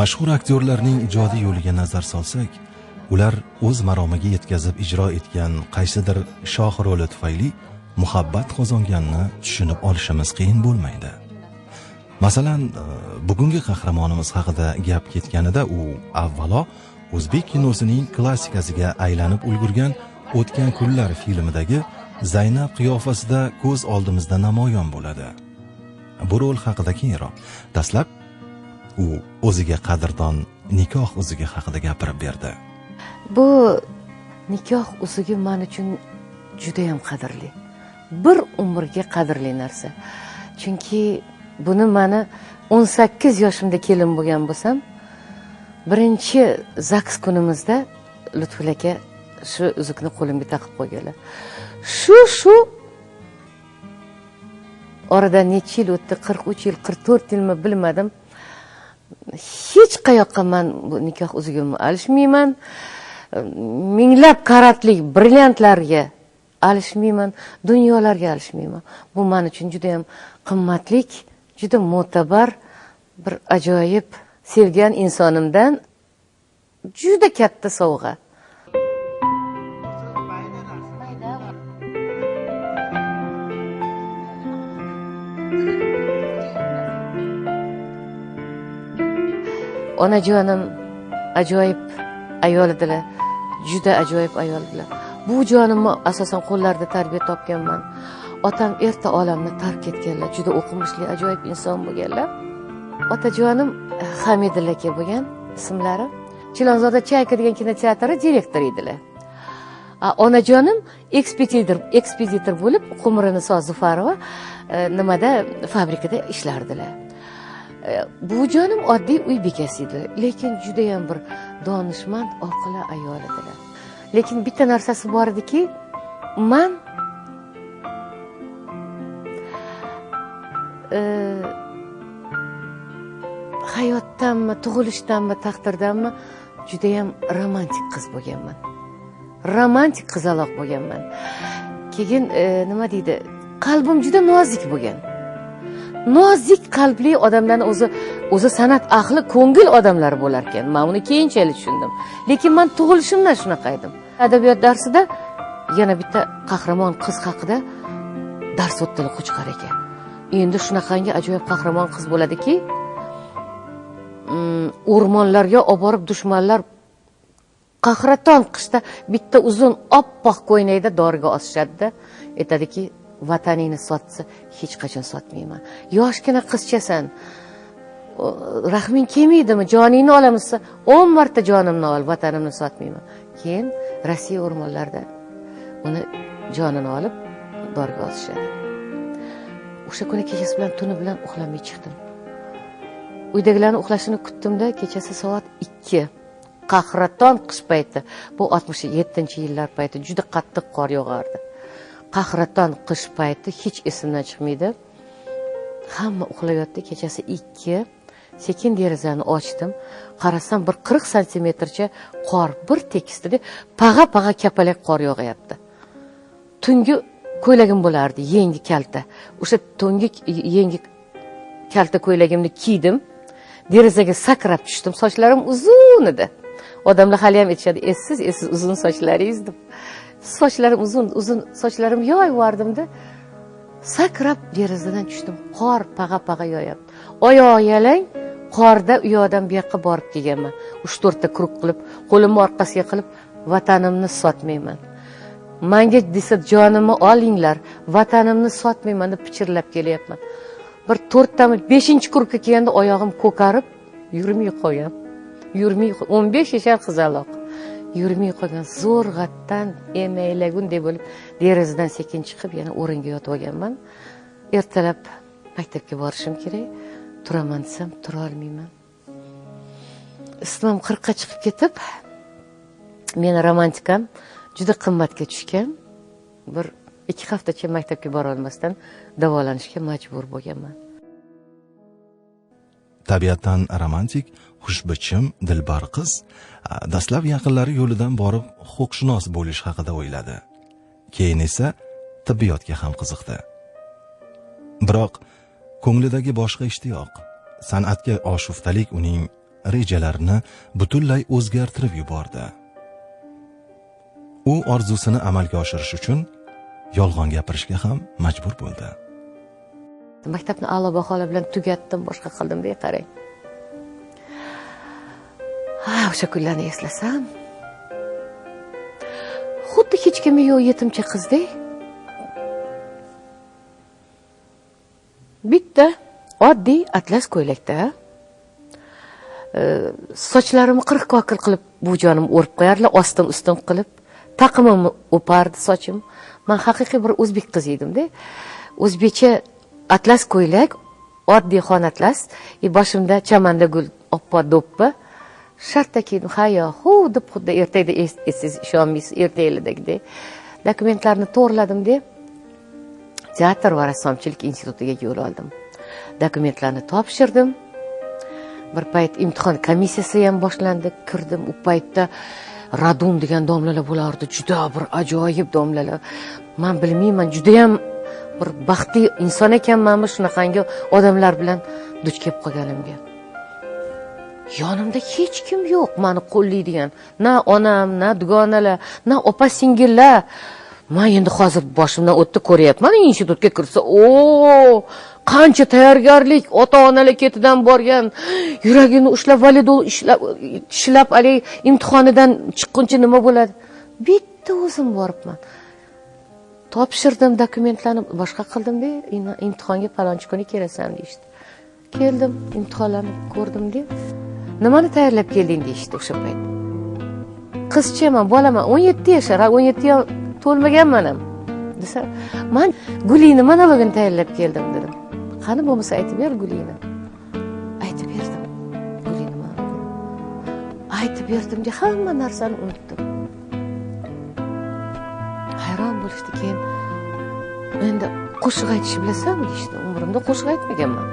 Mashhur aktyorlarning ijodiy yo'liga nazar solsak, ular o'z maromiga yetkazib ijro etgan qaysidir shoh roli tufayli muhabbat qozonganini tushunib olishimiz qiyin bo'lmaydi. Masalan, bugungi qahramonimiz haqida gap ketganida u avvalo o'zbek kinosining klassikasiga aylanib ulgurgan O'tgan kunlar filmidagi Zaynab qiyofasida ko'z oldimizda namoyon bo'ladi. Bu rol haqida keyinroq. Dastlab u o'ziga qadrdon nikoh uzugi haqida gapirib berdi. Bu nikoh uzugi men uchun juda ham qadrli. Bir umrga qadrli narsa. Chunki buni meni 18 yoshimda kelin bo'lgan bo'lsam, birinchi ZAGS kunimizda Lutfulla aka shu uzukni qo'limga taqib qo'yganlar. Shu oradan necha yil o'tdi, 43 yil, 44 yilmi bilmadim. Hech qayoqqa men bu nikoh uzugimni alishmayman. Minglab karatlik brilliantlarga alishmayman, dunyolarga alishmayman. Bu men uchun juda ham qimmatlik, juda mo'tabar bir ajoyib sevgan insonimdan juda katta sovg'a. Onajonim ajoyib ayol edilar, juda ajoyib ayol edilar. Bu jonimni asosan qo'llarida tarbiya topganman. Otam erta olamni tark etganlar, juda o'qimishli ajoyib inson bo'lganlar. Otajonim Hamidilla aka bo'lgan ismlari. Chilonzorda Chayka degan kinoteatri direktori edilar. Onajonim ekspeditor bo'lib, Qumriniso Zufarova nimada fabrikada ishlardilar. Buvijonim oddiy uy bekasi edi, lekin juda ham bir donishmand, oqila ayol edilar. Lekin bitta narsasi bor ediki, man hayotdanmi, tug'ilishdanmi, taqdirdanmi juda ham romantik qiz bo'lganman. Romantik qizaloq bo'lganman. Keyin nima deydi, qalbim juda nozik bo'lgan. Nozik qalbli odamlarni o'zi san'at ahli ko'ngil odamlar bo'lar ekan. Men uni keyinchalik tushundim. Lekin men tug'ilishimdan shunaqa edim. Adabiyot darsida yana bitta qahramon qiz haqida dars o'tdilar Qo'chqor aka. Endi shunaqangi ajoyib qahramon qiz bo'ladiki, o'rmonlarga olib borib dushmanlar qahraton qishda bitta uzun oppoq ko'ynakda doriga osishadi-da, aytadiki, vataningni sotsa hech qachon sotmayman. Yoshgina qizchasan, rahming kelmaydimi, joningni olamizsa 10 marta jonimni ol, vatanimni sotmayman. Keyin Rossiya o'rmonlarida uni jonini olib doriga osishadi. O'sha kuni kechasi bilan tuni bilan uxlamay chiqdim. Uydagilarni uxlashini kutdimda, kechasi soat 2. Qahraton qish payti, bu 67-yillar payti juda qattiq qor yog'ardi. Qahraton qish payti hech esimdan chiqmaydi. Hamma uxlayotdi, kechasi 2. Sekin derazani ochdim. Qarasam bir 40 santimetrcha qor bir tekisdida pag'a-pag'a kapalak qor yog'ayapti. Tungi ko'ylagim bo'lardi, yengi kalta. O'sha tungi yengi kalta ko'ylagimni kiydim. Derazaga sakrab tushdim. Sochlarim uzun edi. Odamlar hali ham aytishadi, "Essiz, essiz uzun sochlaringiz" deb. Sochlarim uzun, uzun sochlarim yoyvardimda sakrab derazadan tushdim. Qor pag'a-pag'a yoyapti. Oyoq yalang qorda u yoqdan bu yoqqa borib kelganman. 3-4 ta kruq qilib, qo'limni orqasiga qilib, vatanimni sotmayman. Menga desa jonimni olinglar, vatanimni sotmayman deb pichirlab kelyapman. Bir 4tami 5-krukka kelganda oyog'im ko'karib yurmay qolgan. Yurmay 15 yashar qizaloq. Yurmay qolgan, zo'rg'atdan emaylagunday bo'lib derazadan sekin chiqib yana o'ringa yotib olganman. Ertalab maktabga borishim kerak. Turaman desam tura olmayman. Isitmam 40 ga chiqib ketib, meni romantikam juda qimmatga tushgan. Bir 2 haftacha maktabga bora olmasdan davolanishga majbur bo'lganman. Tabiatdan romantik, xushbichim, dilbar qiz dastlab yaqinlari yo'lidan borib huquqshunos bo'lish haqida o'yladi. Keyin esa tibbiyotga ham qiziqdi. Biroq ko'nglidagi boshqa ishtiyoq, san'atga oshuftalik uning rejalarini butunlay o'zgartirib yubordi. U orzusini amalga oshirish uchun yolg'on gapirishga ham majbur bo'ldi. Maktabni a'lo baholar bilan tugatdim, boshqa qildim deb qarang. Ha, o'sha kunlarni eslasam, xuddi hech kimi yo'q yetimcha qizdek. Bitta oddiy atlas ko'ylakda, sochlarimni 40 kokil qilib buvijonim o'rib qo'yardilar, ostin ustun qilib, taqimimni o'pardi sochim. Men haqiqiy bir o'zbek qizi edim-da. O'zbekcha atlas ko'ylak, oddiy xon atlas, boshimda chamanda gul oppoq do'ppi. Shartta kiydim, hayo, hu deb xuddi ertakda esiz ishonmaysiz, ertaklardagidek. Dokumentlarni to'g'riladim deb teatr va rassomchilik institutiga yo'l oldim. Dokumentlarni topshirdim. Bir payt imtihon komissiyasi ham boshlandi, kirdim. U paytda Radun degan domlalar bo'lardi, juda bir ajoyib domlalar. Men bilmayman, juda ham bir baxtli inson ekanmanmi shunaqangi odamlar bilan duch kelib qolganimga. Yonimda hech kim yo'q meni qo'llaydigan, na onam, na dugonalar, na opa singillar. Men endi hozir boshimdan o'tdi ko'ryapman, institutga kirsa, o qancha tayyorgarlik, ota-onalar ketidan borgan, yuragini ushlab validol ishlab haligi imtihonidan chiqquncha nima bo'ladi? Bitta o'zim boribman. Topshirdim dokumentlarni, boshqa qildim-da, imtihonga palonchi kuni kelasan deyishdi. Keldim, imtihonlarni ko'rdim-da. Nimani tayyorlab kelding deyishdi o'sha payt. Qizchaman, bolaman, 17 yashar, 17 yosh to'lmaganman ham. Desa, men Gulini monologini tayyorlab keldim dedim. Qani bo'lmasa aytib ber Gulini. Aytib berdim. Gulini monologini. Aytib berdim de hamma narsani unutdim. Hayron bo'lishdi keyin. Endi qo'shiq aytishni bilasanmi deyishdi. Umrimda qo'shiq aytmaganman.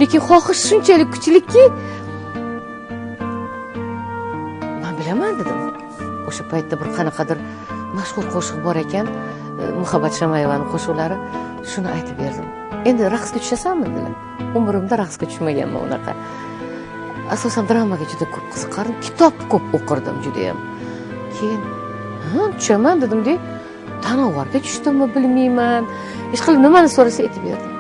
Lekin xohish shunchalik kuchlikki, men bilaman dedim. O'sha paytda bir qanaqadir mashhur qo'shiq bor ekan, Muhabbat Shamoyevaning qo'shiqlari, shuni aytib berdim. Endi raqsga tushasanmi dedilar. Umrimda raqsga tushmaganman unaqa. Asosan dramaga juda ko'p qiziqardim, kitob ko'p o'qirdim juda ham. Keyin, ha, tushaman dedim-da, tanovarga tushdimmi bilmayman. Hech qilib nimani so'rasa aytib berdim.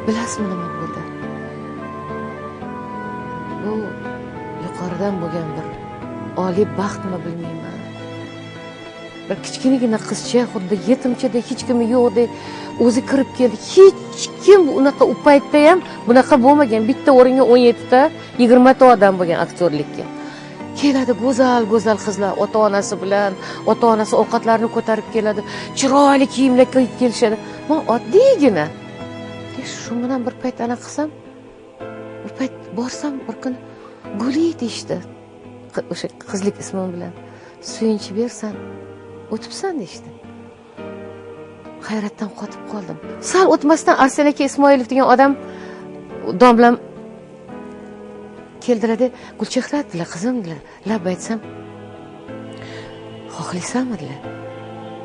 Bilasizmi nima bo'ldi? Bu yuqoridan bo'lgan bir oliy baxtmi bilmayman. Bir kichkinagina qizcha, xuddi yetimchadek, hech kimi yo'qdek o'zi kirib keldi. Hech kim unaqa u paytda ham bunaqa bo'lmagan. Bitta o'ringa 17 ta, 20 ta odam bo'lgan aktyorlikka. Keladi go'zal go'zal qizlar ota-onasi bilan, ota-onasi ovqatlarni ko'tarib keladi, chiroyli kiyimlar kiyib kelishadi. Men oddiygina shu bilan bir payt ana qilsam, bir payt borsam bir kun Guli deyishdi. O'sha qizlik ismim bilan suyunchi bersan, o'tibsan deyishdi. Hayratdan qotib qoldim. Sal o'tmasdan Arsen aka Ismoilov degan odam domlam keldilar-da, Gulchehra dedilar, qizim dedilar. Lab aytsam, xohlaysanmi dedilar.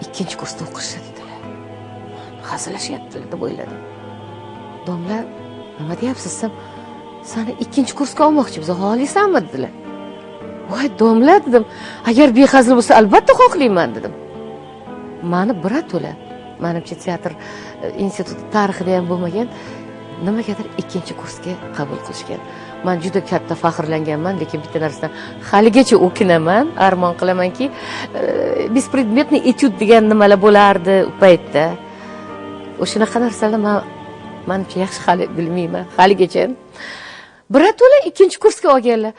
2-chi kursda o'qishni dedilar. Hazillashyaptilar deb o'yladim. Domla, nima deyapsiz desam, seni 2-chi kursga olmoqchi biz, xohlaysanmi dedilar. Voy domla dedim, agar behazil bo'lsa albatta xohlayman dedim. Mani birato'la, menimcha teatr instituti tarixida ham bo'lmagan, nimagadir 2-chi kursga qabul qilishgan. Men juda katta faxrlanganman, lekin bitta narsadan haligacha o'kinaman, armon qilamanki, беспредметный etyud degan nimalar bo'lardi u paytda. O'shanaqa narsalarni men menimcha yaxshi hali bilmayman, haligacha. Birato'la 2-chi kursga olganlar.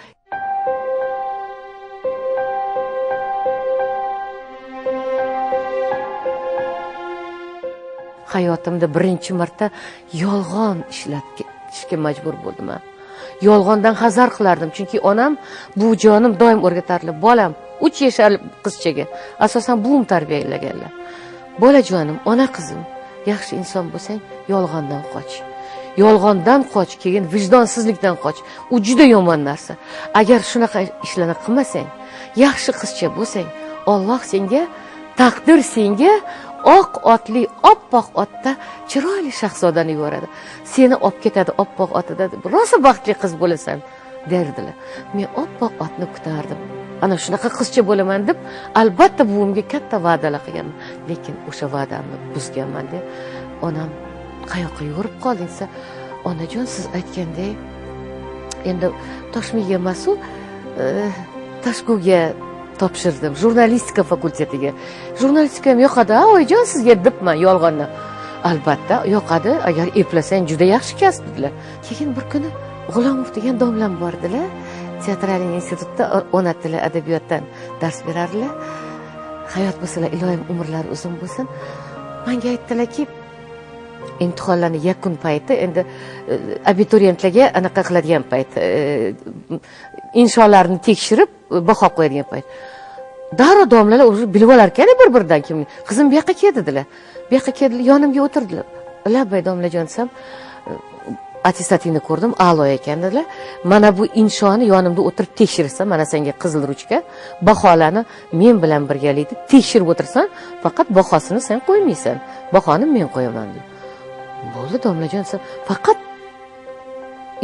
Hayotimda birinchi marta yolg'on ishlatishga majbur bo'ldim. Yolg'ondan hazar qilardim, chunki onam, buvijonim doim o'rgatardilar, bolam 3 yashar qizchaga, asosan buvim tarbiyalaganlar. Bolajonim, ona qizim, yaxshi inson bo'lsang, yolg'ondan qoch. Yolg'ondan qoch, keyin vijdonsizlikdan qoch. U juda yomon narsa. Agar shunaqa ishlarni qilmasang, yaxshi qizcha bo'lsang, Alloh senga, taqdir senga Oq otli, oppoq otda chiroyli shahzodani yuboradi. Seni olib ketadi oppoq otida, rosa baxtli qiz bo'lasan derdilar. Men oppoq otni kutardim. Ana shunaqa qizcha bo'laman deb albatta buvimga katta va'dalar qilganman. Lekin o'sha va'damni buzganman deb onam qayoqqa yugurib qolding desa, onajon siz aytgandek endi Toshmiga emasu, Toshkuga topshirdim, jurnalistika fakultetiga. Jurnalistika ham yoqadi, oyijon sizga debman yolg'ondan. Albatta yoqadi, agar eplasang juda yaxshi kasb dedilar. Keyin bir kuni G'ulomov degan domlam bordilar. Teatral institutda ona tili adabiyotdan dars berardilar. Hayot bo'lsalar, iloyim umrlari uzun bo'lsin. Menga aytdilarki, imtihonlarni yakun payti, endi abituriyentlarga anaqa qiladigan payt, insholarni tekshirib baho qo'yadigan payt. Darrov domlalar o'zi bilib olar ekan bir-biridan kim. Qizim bu yoqqa kel dedilar. Bu yoqqa keldilar, yonimga o'tirdilar. Labbay domlajon desam, attestatingni ko'rdim, a'lo ekan dedilar. Mana bu inshoni yonimda o'tirib tekshirsan, mana senga qizil ruchka, baholarni men bilan birgalikda tekshirib o'tirsan, faqat bahosini sen qo'ymaysan. Bahoni men qo'yaman dedi. Bo'ldi domlajon desam, faqat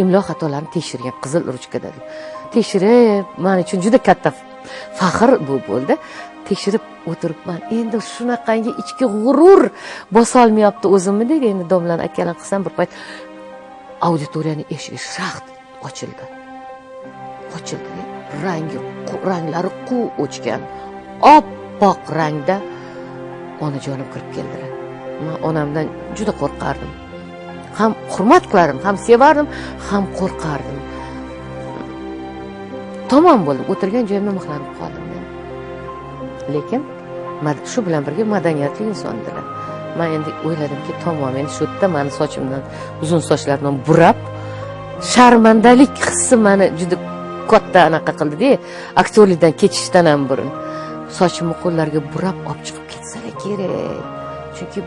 imlo xatolarini tekshirgan qizil ruchkada. Tekshirib, men uchun juda katta faxr bu bo'ldi. Tekshirib o'tiribman. Endi shunaqangi ichki g'urur bosolmayapti o'zimni deydi. Endi domlani aytganini qilsam, bir payt auditoriyaning eshigi shaxt ochildi. Ochildi. Ranglari quv o'chgan, oppoq rangda onajonim kirib keldilar. Men onamdan juda qo'rqardim. Ham hurmat qilardim, ham sevardim, ham qo'rqardim. Tamom bo'ldim, o'tirgan joyimda mixlanib qoldim men. Lekin shu bilan birga madaniyatli inson edilar. Men endi o'yladimki, tamom, endi shu yerda meni sochimdan, uzun sochlarimdan burab, sharmandalik hissi meni juda katta anaqa qildi-da, aktyorlikdan ketishdan ham burun sochimni qo'llariga burab olib chiqib ketsalar kerak. Chunki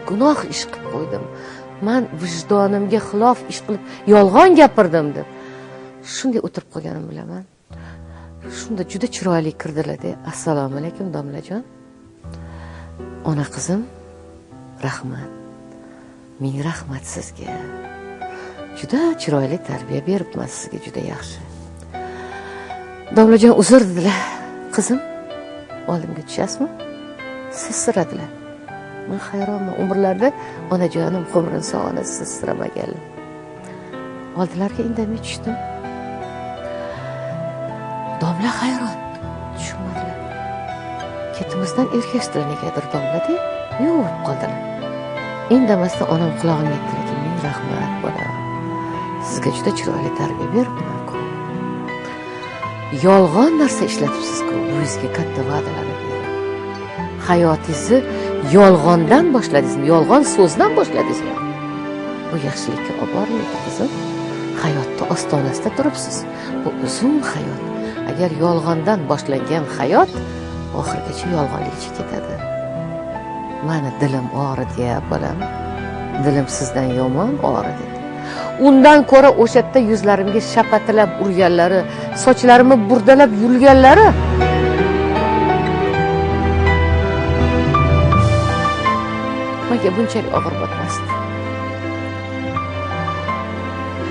gunoh ish qilib qo'ydim. Men vijdonimga xilof ish qilib yolg'on gapirdim deb. Shunday o'tirib qolganim bilaman. Shunda juda chiroyli kirdilar-da. Assalomu alaykum domlajon. Ona qizim, rahmat. Ming rahmat sizga. Juda chiroyli tarbiya beribman sizga, juda yaxshi. Domlajon uzr dedilar. Qizim, oldimga tushasizmi? Siz siradilar. Men hayronman, umrlarda onajonim Qo'mrinso ona siz siramaganlar. Oldilariga indamay tushdim. Domla hayron, tushunmadilar. Ketimizdan ergashdilar negadir domla deb, yo'q qoldilar. Indamasdan onam qulog'imga aytdilarki, ming rahmat bolam. Sizga juda chiroyli tarbiya beribman-ku. Yolg'on narsa ishlatibsiz-ku, buvingizga katta va'dalarni berib. Hayotingizni yolg'ondan boshladingizmi? Yolg'on so'zdan boshladingizmi? Bu yaxshilikka olib bormaydi qizim. Hayotda ostonasida turibsiz. Bu uzun hayot. Agar yolg'ondan boshlangan hayot oxirigacha yolg'onlikcha ketadi. Mani dilim og'ridi ya bolam. Dilim sizdan yomon og'ridi. Undan ko'ra o'sha yerda yuzlarimga shapatilab urganlari, sochlarimni burdalab yulganlari menga bunchalik og'ir botmasdi.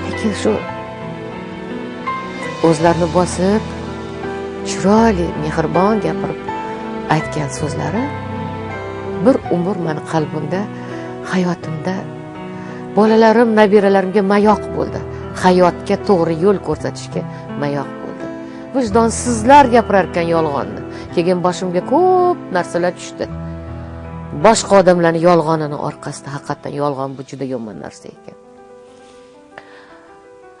Lekin shu o'zlarini bosib, chiroyli, mehribon gapirib aytgan so'zlari bir umr meni qalbimda, hayotimda, bolalarim, nabiralarimga mayoq bo'ldi. Hayotga to'g'ri yo'l ko'rsatishga mayoq bo'ldi. Vijdonsizlar gapirar ekan yolg'onni. Keyin boshimga ko'p narsalar tushdi. Boshqa odamlarning yolg'onini orqasida haqiqatan yolg'on bu juda yomon narsa ekan.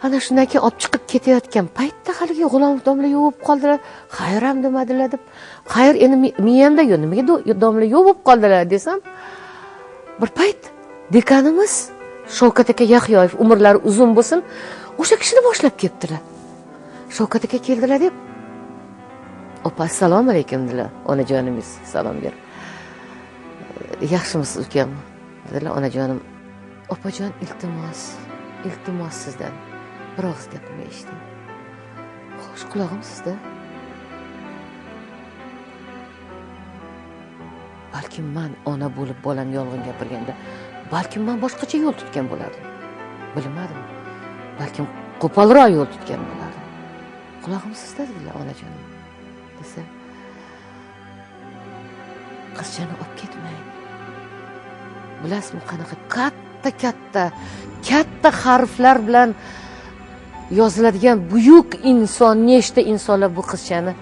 Ana shundan keyin olib chiqib ketayotgan paytda haligi G'ulomov domla yo'q qoldilar, xayr ham demadilar deb. Xayr endi miyamda yo'q, nimaga domla yo'q bo'lib qoldilar desam, bir payt dekanimiz Shavkat aka Yahyoyev, umrlari uzun bo'lsin, o'sha kishini boshlab kelibdilar. Shavkat aka keldilar deb, opa assalomu alaykum dedilar, onajonimiz salom berib. Yaxshimisiz ukam dedilar, onajonim. Opajon iltimos, iltimos sizdan bir og'iz gapimni eshiting. Xo'sh, qulog'im sizda. Balkim man ona bo'lib bolam yolg'on gapirganda, balkim man boshqacha yo'l tutgan bo'lardim. Bilmadim. Balkim qo'polroq yo'l tutgan bo'lardim. Qulog'im sizda dedilar, onajonim. Desa, qizchani olib ketmang. Bilasizmi qanaqa katta katta katta harflar bilan yoziladigan buyuk inson, nechta insonlar bu qizchani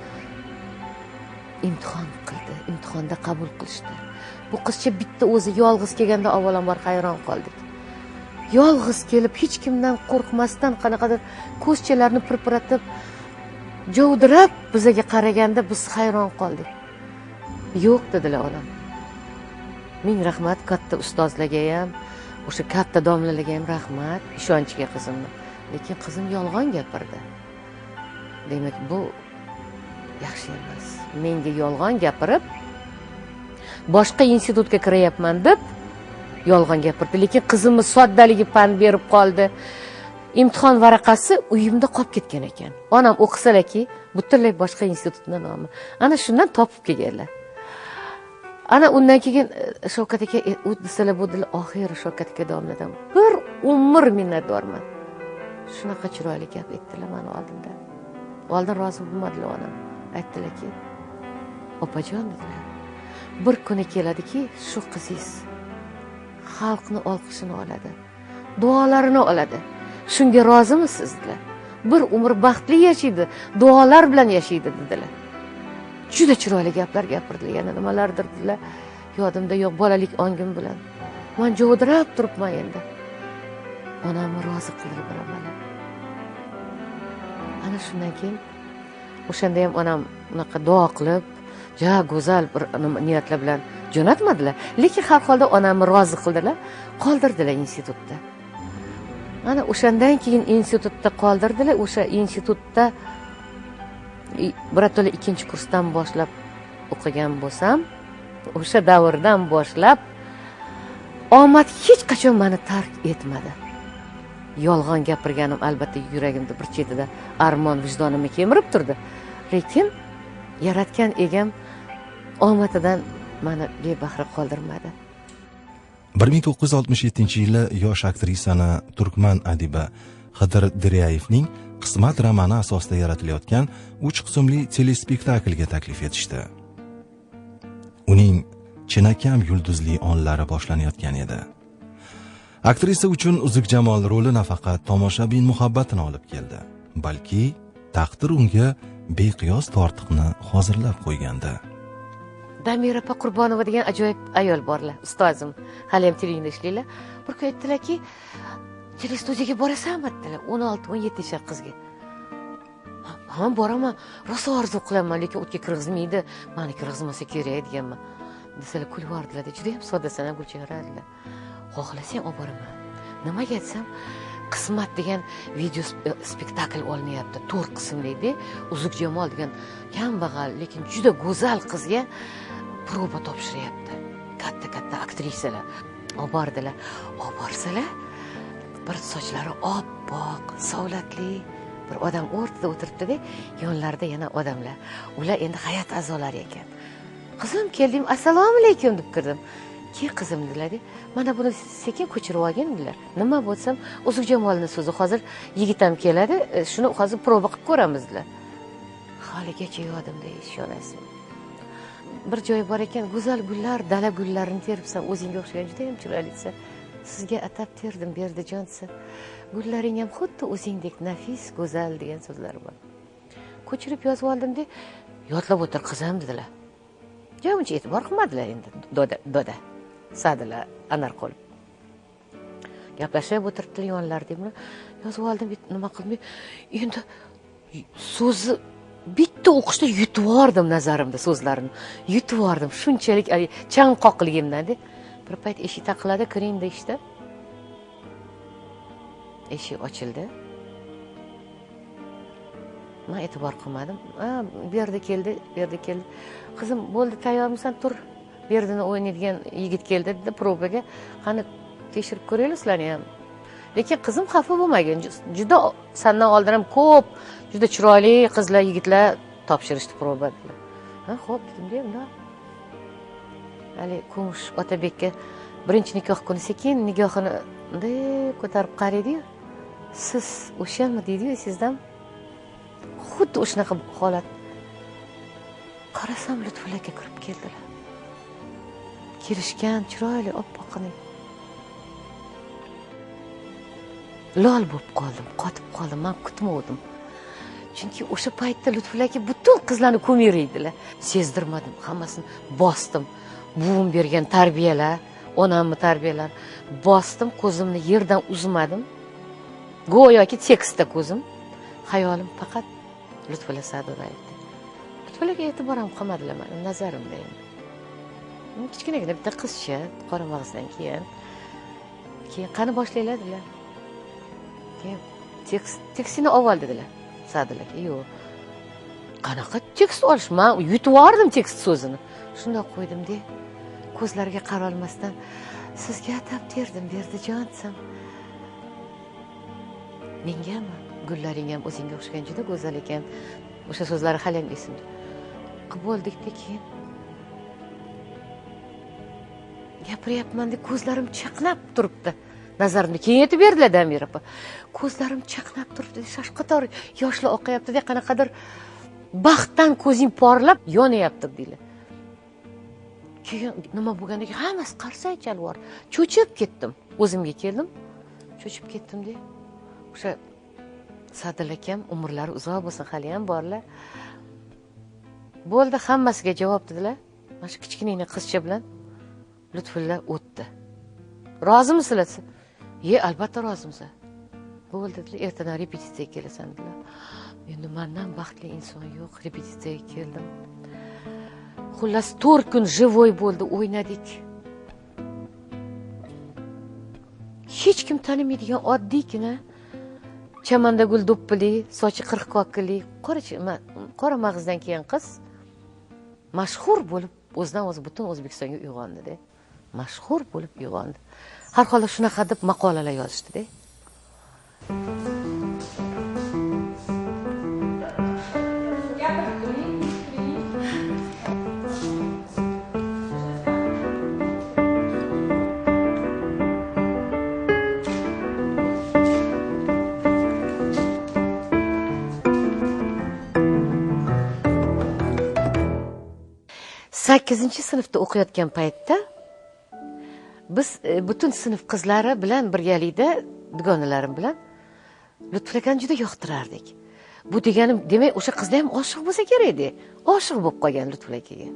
imtihon qildi, imtihonda qabul qilishdi. Bu qizcha bitta o'zi yolg'iz kelganda avvalambor hayron qoldik. Yolg'iz kelib hech kimdan qo'rqmasdan qanaqadir ko'zchalarni pirpiratib, javdirab bizaga qaraganda biz hayron qoldik. Yo'q dedilar onam. Ming rahmat katta ustozlarga ham, o'sha katta domlalarga ham rahmat ishonchiga qizimni. Lekin qizim yolg'on gapirdi. Demak, bu yaxshi emas. Menga yolg'on gapirib, boshqa institutga kiryapman deb yolg'on gapirdi. Lekin qizimni soddaligi pand berib qoldi. Imtihon varaqasi uyimda qolib ketgan ekan. Onam o'qisalarki, butunlay boshqa institutning nomi. Ana shundan topib kelganlar. Ana undan keyin Shavkat aka u desalar bu dedilar, oxiri Shavkat aka domladan bir umr minnatdorman. Shunaqa chiroyli gap aytdilar meni oldimda. Oldin rozi bo'lmadilar onam. Aytdilarki, opajon dedilar. Bir kuni keladiki, shu qizingiz xalqni olqishini oladi, duolarini oladi. Shunga rozimisiz dedilar. Bir umr baxtli yashaydi, duolar bilan yashaydi dedilar. Juda chiroyli gaplar gapirdilar, yana nimalardir dedilar. Yodimda yo'q, bolalik ongim bilan. Men javdirab turibman endi. Onamni rozi qildirib beraman. Ana shundan keyin o'shanda ham onam unaqa duo qilib, ja go'zal bir niyatlar bilan jo'natmadilar, lekin har holda onamni rozi qildilar, qoldirdilar institutda. Ana o'shandan keyin institutda qoldirdilar. O'sha institutda birato'la ikkinchi kursdan boshlab o'qigan bo'lsam, o'sha davrdan boshlab omad hech qachon meni tark etmadi. Yolg'on gapirganim albatta yuragimda bir chetida armon, vijdonimni kemirib turdi. Lekin yaratgan egam omadidan meni bebahra qoldirmadi. 1967-yili yosh aktrisani turkman adibi Xidir Diryayevning Qismat romani asosida yaratilayotgan 3 qismli telespektaklga taklif etishdi. Uning chinakam yulduzli onlari boshlanayotgan edi. Aktrisa uchun Uzuk Jamol roli nafaqat tomoshabin muhabbatini olib keldi, balki taqdir unga beqiyos tortiqni hozirlab qo'ygandi. Damira opa Qurbonova degan ajoyib ayol borlar, ustozim, hali ham televideniyada ishlaydilar. Bir kun aytdilarki, telestudiyaga borasanmi dedilar, 16-17 yoshli qizga. Ha, boraman, rosa orzu qilaman, lekin o'tga kirgizmaydi, mani kirgizmasa kerak deganman. Desalar kulib yubordilar, juda ham soddasan Gulchehra dedilar. Xohlasang olib boraman. Nimaga desam, Qismat degan video spektakl olinyapti, 4 qismli-da. Uzuk Jamol degan kambag'al, lekin juda go'zal qizga proba topshiryapti. Katta-katta aktrisalar olib bordilar. Olib borsalar, bir sochlari oppoq, savlatli bir odam o'rtada o'tiribdi-da, yonlarida yana odamlar. Ular endi hay'at a'zolari ekan. Qizim keldim, assalomu alaykum deb kirdim. Ke qizim dedilar, mana buni sekin ko'chirib olgin dedilar. Nima bo'lsam, Uzuk Jamolning so'zi, hozir yigit ham keladi, shuni hozir proba qilib ko'ramiz dedilar. Haligacha yodimda, ishonasizmi? Bir joyi bor ekan, go'zal gullar, dala gullarini teribsan, o'zingga o'xshagan juda ham chiroyli desa, sizga atab terdim Berdijon desa, gullaring ham xuddi o'zingdek nafis, go'zal degan so'zlar bor. Ko'chirib yozib oldim-da, yodlab o'tir qizim dedilar. Ja uncha e'tibor qilmadilar endi, doda. Sadilar Anarqul. Gaplashib o'tiribdilar yonlarida. Buni yozib oldim, nima qildim? Endi so'zni bitta o'qishda yutib yubordim nazarimda so'zlarini. Yutib yubordim. Shunchalik chanqoqligimdan-da. Bir payt eshik taqilladi, kiring deyishdi. Eshik ochildi. Men e'tibor qilmadim. Bu yerda keldi, bu yerda keldi. Qizim, bo'ldi, tayyormisan, tur. Berdini o'ynaydigan yigit keldi dedi probaga. Qani tekshirib ko'raylik sizlarni ham. Lekin qizim xafa bo'lmagan. Juda sandan oldin ham ko'p juda chiroyli qizlar, yigitlar topshirishdi proba dedilar. Ha, xo'p dedim-da, unda. Hali Kumush Otabekka birinchi nikoh kuni sekin nigohini bunday ko'tarib qaraydi-yu, siz o'shami deydi-yu, sizdan xuddi o'shanaqa holat. Qarasam Lutfulla aka kirib keldilar. Kelishgan, chiroyli, oppoqqina. Lol bo'lib qoldim, qotib qoldim, men kutmovdim. Chunki o'sha paytda Lutfulla aka butun qizlarni kumiri edilar. Sezdirmadim, hammasini bosdim. Buvim bergan tarbiyalar, onamni tarbiyalar, bosdim, ko'zimni yerdan uzmadim. Go'yoki tekstda ko'zim, xayolim faqat Lutfulla Sa'dullayevda. Lutfullaga e'tibor ham qilmadilar meni nazarimda endi. Kichkinagina bitta qizcha, qora mag'izdan keyin qani boshlanglar dedilar. Keyin tekstini avval dedilar. Sa'dulla aka, yo'q. Qanaqa tekst olish? Men yutib yubordim tekst so'zini. Shundoq qo'ydim-de, ko'zlariga qarolmasdan sizga atab terdim Berdijon desam, mengami? Gullaring ham o'zingga o'xshagan juda go'zal ekan. O'sha so'zlari hali ham esimda. Qilib bo'ldikda keyin gapiryapman deb ko'zlarim chaqnab turibdi. Nazarimda keyin yetib berdilar Damir opa. Ko'zlarim chaqnab turibdi, shashqator yoshlar oqayapti-da, qanaqadir baxtdan ko'zing porlab yonyapti deylar. Keyin nima bo'lganiga hammasi qarsak chalvor. Cho'chib ketdim. O'zimga keldim. Cho'chib ketdim-da. O'sha Sa'dulla akam umrlari uzoq bo'lsin, hali ham borlar. Bo'ldi, hammasiga javob dedilar. Mana shu kichkinagina qizcha bilan Lutfulla o'tdi. Rozimisizlar? Ye, albatta rozimiz. Bo'ldi dedilar, ertadan repetitsiyaga kelasan dedilar. Endi mendan baxtli inson yo'q, repetitsiyaga keldim. Xullas 4 kun живой bo'ldi, o'ynadik. Hech kim tanimaydigan oddiygina chamanda gul do'ppili, sochi 40 kokili, qora mag'izdan kelgan qiz mashhur bo'lib o'zidan o'zi butun O'zbekistonga uyg'ondi-da. Mashhur bo'lib uyg'ondi. Har holda shunaqa deb maqolalar yozishdi-da. Sakkizinchi sinfda o'qiyotgan paytda biz butun sinf qizlari bilan birgalikda dugonalarim bilan Lutfulla akani juda yoqtirardik. Bu deganim, demak, o'sha qizlar ham oshiq bo'lsa kerak edi. Oshiq bo'lib qolgan Lutfulla akaga.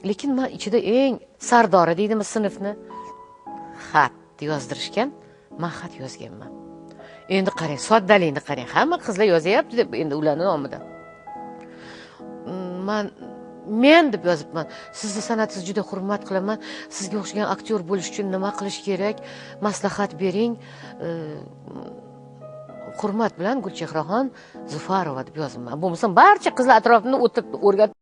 Lekin men ichida eng sardori deydimi sinfni xat yozdirishgan, men xat yozganman. Endi qarang, soddalikni qarang, hamma qizlar yozyapti deb endi ularning nomidan. Men deb yozibman. Sizni san'atingizni juda hurmat qilaman. Sizga o'xshagan aktyor bo'lish uchun nima qilish kerak? Maslahat bering. Hurmat bilan Gulchehraxon Zufarova deb yozibman. Bo'lmasam barcha qizlar atrofimda o'tirib o'rgatib